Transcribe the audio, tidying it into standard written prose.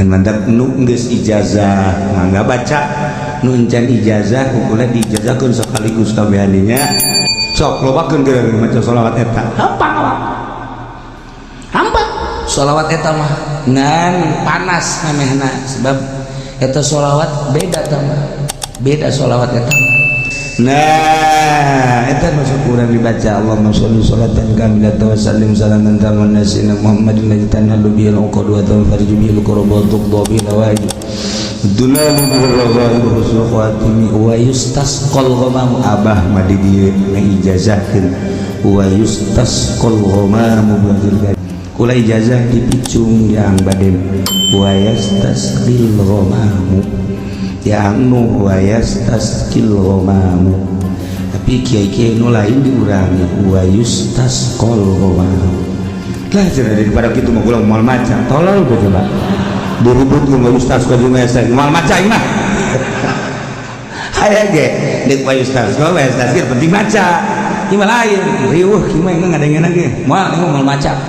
Mantap, nu geus ijazah mangga baca, nu encan ijazah ku kula diijazahkeun sekaligus kabehannya. Sok lobakeun geura maca sholawat eta. Hampang awak, hampang sholawat eta mah, ngan panas memehna, sebab eta sholawat beda mah, beda sholawat eta mah. Nah, eta masuk kurang dibaca. Allahumma sholli sholatan kamilatan wa sallim salaman taman nasina Muhammadin ladzi tanhalu bihil uqad wa tanfariju bihil kurab wa tuqda bihil hawaij dunalu bihil raghaib husnul khatimi wa yustasqal ghamamu. Abah mah di dieu ngijazahkeun wa yustasqal ghamamu bil kula ijazah dipicung yang bade wa yastasqil ghamamu yang nu wa yastasqil ghamamu, tapi kiai-kiai nu lain diurangi wa yustasqal ghamamu lah cenah. Daripada kitu mah kula moal maca, tolol gua. Coba diribut wa yustasqal jeung yastasqil, moal maca ieu mah. Aya ge deuk wa yustasqal wa yastasqil, penting maca. Ieu mah lain, riweuh kieu mah, ngadengeuna ge moal, ieu moal maca.